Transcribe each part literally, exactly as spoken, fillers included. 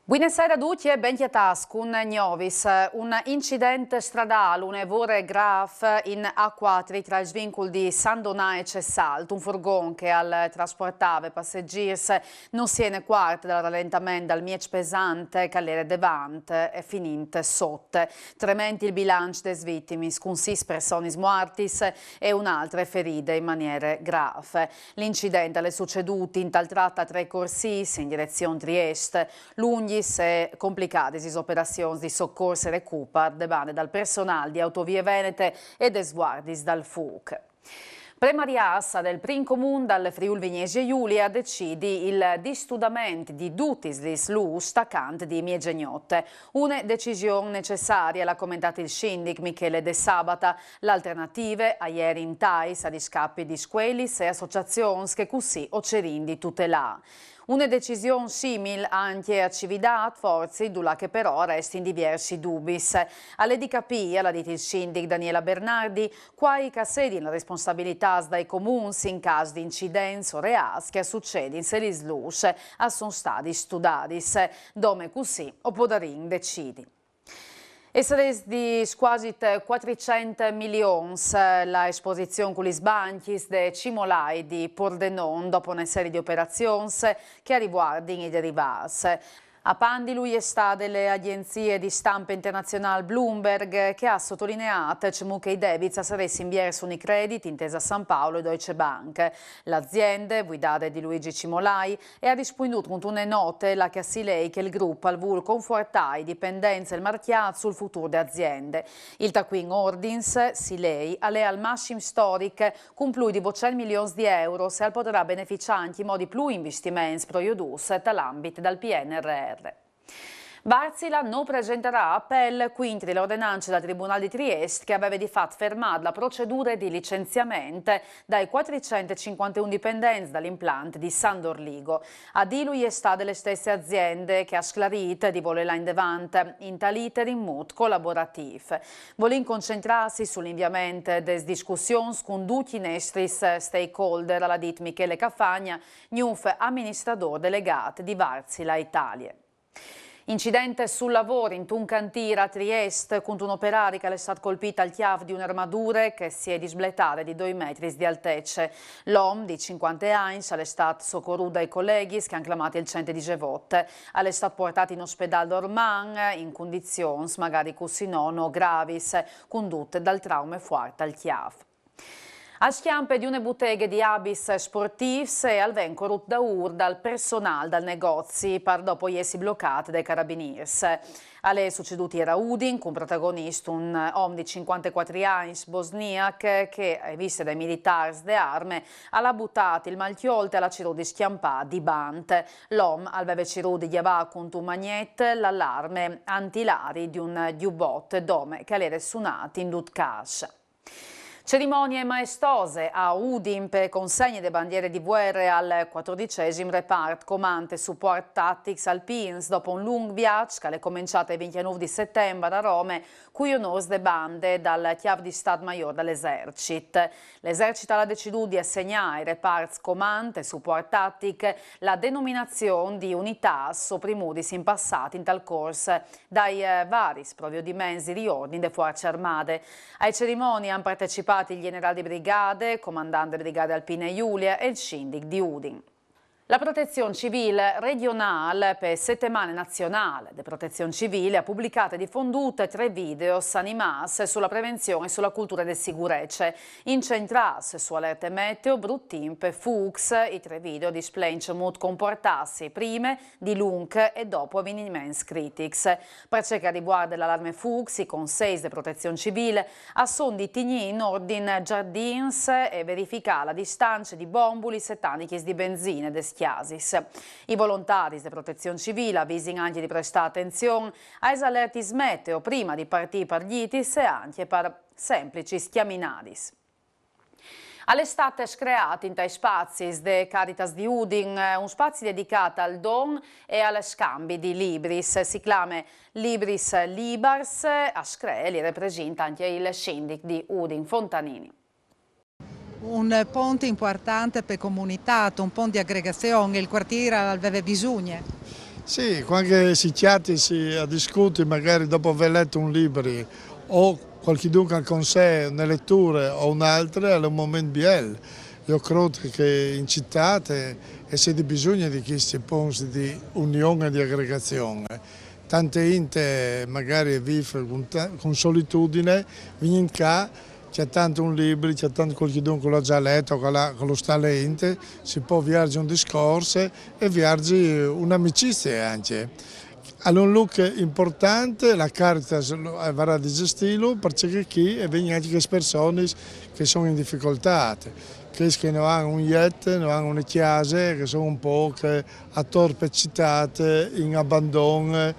Buine sere a ducj e ben cjatâts cun Gnovis. Un incident stradâl une vore grâf in A cuatri tra il svincul di San Donà e Cessalt. Un furgon che al traspuartave passegjirs no si è inacuart dal ralentament dal mieç pesant che al jere devant e finint sot. Trement il bilanç des vitimis, cun sîs personis muartis e une altre feride in maniere grâf. L'incident al è sucedût intal trat A trê cursîs in direzion Triest. Lungjis e complicadis lis operazions di socors e recupar de bande dal personâl di Autovie Venete e des Vuardiis dal Fûc. Premariâts al è il prin comun dal Friûl Vignesie Julie a decidi il distudament di dutis lis lûs tacant di miezegnot. Une decision necessarie, al à comentât il sindic Michele De Sabata. L'alternative a jerin tais a discapit di scuelis e associazions che cussì o cerìn di tutelâ. Une decision simil ancje a Cividât, forsit, dulà che però a restin diviersis dubis. Al è di capî, al à dit il sindic Daniela Bernardi, cuâi che a sedin lis responsabilitâts dai comuns in câs di incidents o reâts che a sucedin se lis lûs a son stadis studadis. Dome cussì o podarìn decidi. E sarès di scuasi cuatricent milions la esposizion cu lis bancjis de Cimolai di Pordenon, dopo une serie di operazions che a rivuardin i derivâts. A pandilu e je stade la agjenzie di stampe internazionâl Bloomberg, che e à sotolineât cemût che i debits a saressin viers Unicredit, Intesa San Paolo e Deutsche Bank. La aziende, vuidade di Luigi Cimolai, e à rispuindût cuntune note là che si lei che il grup al vûl confuartâ i dipendents e il marcjât sul futûr de aziende. Il tacuin ordins, si lei, al è al massim storic, cun plui di votcent milions di euros, e al podarà beneficiâ ancje in modi plui investiments proiodûts tal ambit dal P N R R. Varzila no presentarà apel cuintri la ordenance dal Tribunâl di Triest che e veve di fat fermât la procedure di licenziament dai cuatricent e cincuanteun dipendents dal implant di San Dorligo. A dîlu e je stade la stesse aziende che e à sclarît di volê lâ indevant intal iter in mût colaboratîf. Volìn concentrâsi sul inviament des discussions cun ducj i nestris stakeholder, al à dit Michele Cafagna, gnûf aministradôr delegât di Varzila Italie. Incident sul lavôr intun cantîr a Triest cuntun operari che al è stât colpît al cjâf di une armadure che si è disbletade di doi metris di altece. L'om di cincuante agns al è stât socorût dai coleghis che a àn clamât il cent e disevot. Al è stât puartât in ospedâl Dorman in cundizions magari cussì no, no gravis, cundute dal traume fuart al cjâf. Al scjampe di une buteghe di abits sportîfs e al ven corût daûr dal personâl dal negozi, par dopo jessi blocât dai carabinîrs. Al è sucedût ier a Udin, cun protagonist un om di cincuantecuatri agns bosniac che, viste dai militârs de arme, al à butât il malcjolt e al à cirût di scjampâ di bant. L'om al veve cirût di gjavâ cuntun magnet l'alarme antilari di un gjubot, dome che al jere sunât in dut câs. Cerimonie maestose a Udin pe consegne de bandiere di vuere al cuatordicesim repart Comant e Suport Tattics Alpins, dopo un lunc viaç che al è començât il vincjenûf di setembar a Rome, cui onôrs de bande dal cjâf di Stât Maiôr dal Esercit. L'Esercit al à decidût di assegnâ ai reparts Comant e Suport Tattic la denominazion di unitâts soprimudis in passât intal cors dai, eh, varis proviodiments di riordin de Fuarce Armade. Ae cerimonie a àn partecipât il gjenerâl di brigade, comandant de Brigade Alpine Julie e il sindic di Udin. La Protezion Civîl regjonâl pe Setemane Nazionâl de Protezion Civîl e à publicât e difondût trê videos animâts su la prevenzion e su la culture de sigurece, incentrâts su alerte meteo, brut timp e fûcs. I trê video a displein cemût compuartâsi prime, dilunc e dopo eveniments critics. Par ce che al rivuarde l'alarme fûcs, i conseis de Protezion Civîl a son di tignî in ordin gjardins e verificâ la distance di bombulis e tanichis di benzine des cjasis. I volontaris de Protezion Civîl a visin ancje di prestâ atenzion aes alertis meteo prime di partî par gjitis e ancje par semplicis cjaminadis. Al è stât screât intai spazis de Caritas di Udin un spazi dedicât al don e al scambi di libris. Si clame Libris Libars, a scree lu represinte ancje il sindic di Udin Fontanini. Un pont impuartant pe comunitât, un pont di agregazion, il cuartîr al veve bisugne. Sì, quand che si cjatisi a discuti, magari dopo aver let un libri, o cualchidun che al consei une leture o une altre, al è un moment biel. Jo crôt che in citât, eh, e si à di bisugne di chescj ponts di union e di agregazion. Tante int magari e vîf cun ta-, cun solitudine, vignint ca, cjatant un libri, cjatant cualchidun che lu à za let, che lu, che lu sta leint, si pò viarzi un discors e viarzi une amicizie ancje. Al è un lûc important, la Caritas lu, eh, varà di zestîlu, parcè che chi e vegnin ancje chês personis che a son in dificoltât, chês che no àn un jet, no àn une cjase, che a son un pôc ator pe citât, in abandon.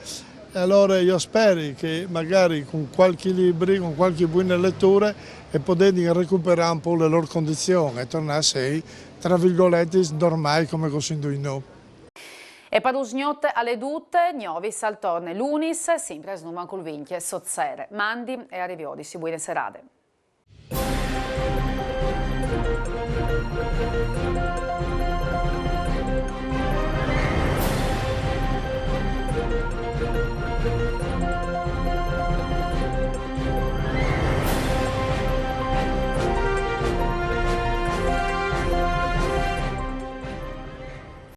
E alore jo o speri che magari cun cualchi libri, cun cualchi buine leture, e podedin recuperâ un pôc la lôr condizion e tornâ a sei, tra virgoletis, normâi come che o sin ducj nô. E par usgnot al è dut, Gnovis al torne lunis, simpri a Snum cul vincj sot sere. Mandi e a riviodisi, buine serade.